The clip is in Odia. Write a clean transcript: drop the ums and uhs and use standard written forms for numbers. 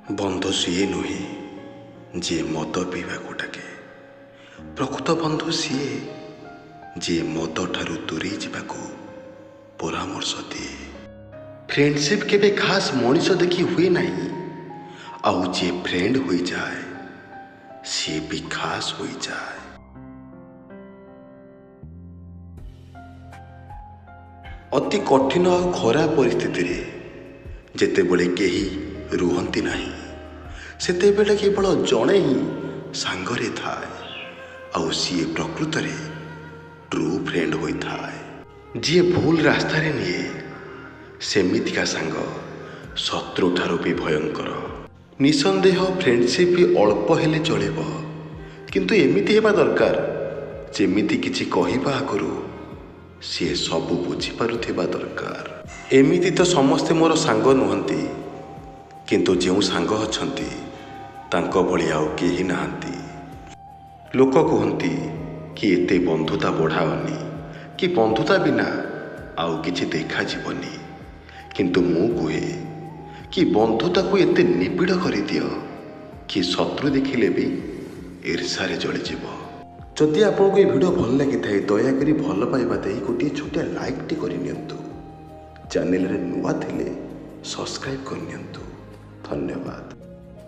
ବନ୍ଧୁ ସିଏ ନୁହେଁ ଯିଏ ମଦ ପିଇବାକୁ ଡାକେ, ପ୍ରକୃତ ବନ୍ଧୁ ସିଏ ଯିଏ ମଦଠାରୁ ଦୂରେଇ ଯିବାକୁ ପରାମର୍ଶ ଦିଏ। ଫ୍ରେଣ୍ଡସିପ୍ କେବେ ଖାସ୍ ମଣିଷ ଦେଖି ହୁଏ ନାହିଁ, ଆଉ ଯିଏ ଫ୍ରେଣ୍ଡ ହୋଇଯାଏ ସିଏ ବି ଖାସ୍ ହୋଇଯାଏ। ଅତି କଠିନ ଆଉ ଖରାପ ପରିସ୍ଥିତିରେ ଯେତେବେଳେ କେହି ରୁହନ୍ତି ନାହିଁ, ସେତେବେଳେ କେବଳ ଜଣେ ହିଁ ସାଙ୍ଗରେ ଥାଏ, ଆଉ ସିଏ ପ୍ରକୃତରେ ଟ୍ରୁ ଫ୍ରେଣ୍ଡ ହୋଇଥାଏ। ଯିଏ ଭୁଲ ରାସ୍ତାରେ ନିଏ ସେମିତିକା ସାଙ୍ଗ ଶତ୍ରୁଠାରୁ ବି ଭୟଙ୍କର। ନିଃସନ୍ଦେହ ଫ୍ରେଣ୍ଡସିପ୍ ଅଳ୍ପ ହେଲେ ଚଳିବ, କିନ୍ତୁ ଏମିତି ହେବା ଦରକାର ଯେମିତି କିଛି କହିବା ଆଗରୁ ସିଏ ସବୁ ବୁଝିପାରୁଥିବା ଦରକାର। ଏମିତି ତ ସମସ୍ତେ ମୋର ସାଙ୍ଗ ନୁହନ୍ତି, କିନ୍ତୁ ଯେଉଁ ସାଙ୍ଗ ଅଛନ୍ତି ତାଙ୍କ ଭଳି ଆଉ କେହି ନାହାନ୍ତି। ଲୋକ କୁହନ୍ତି କି ଏତେ ବନ୍ଧୁତା ବଢ଼ାଅନି, କି ବନ୍ଧୁତା ବିନା ଆଉ କିଛି ଦେଖାଯିବନି, କିନ୍ତୁ ମୁଁ କୁହେ କି ବନ୍ଧୁତାକୁ ଏତେ ନିବିଡ଼ କରିଦିଅ କି ଶତ୍ରୁ ଦେଖିଲେ ବି ଈର୍ଷାରେ ଜଳିଯିବ। ଯଦି ଆପଣଙ୍କୁ ଏ ଭିଡ଼ିଓ ଭଲ ଲାଗିଥାଏ, ଦୟାକରି ଭଲ ପାଇବା ଦେଇ ଗୋଟିଏ ଛୋଟିଆ ଲାଇକ୍ଟି କରିନିଅନ୍ତୁ। ଚ୍ୟାନେଲରେ ନୂଆ ଥିଲେ ସବସ୍କ୍ରାଇବ୍ କରିନିଅନ୍ତୁ। ଧନ୍ୟବାଦ।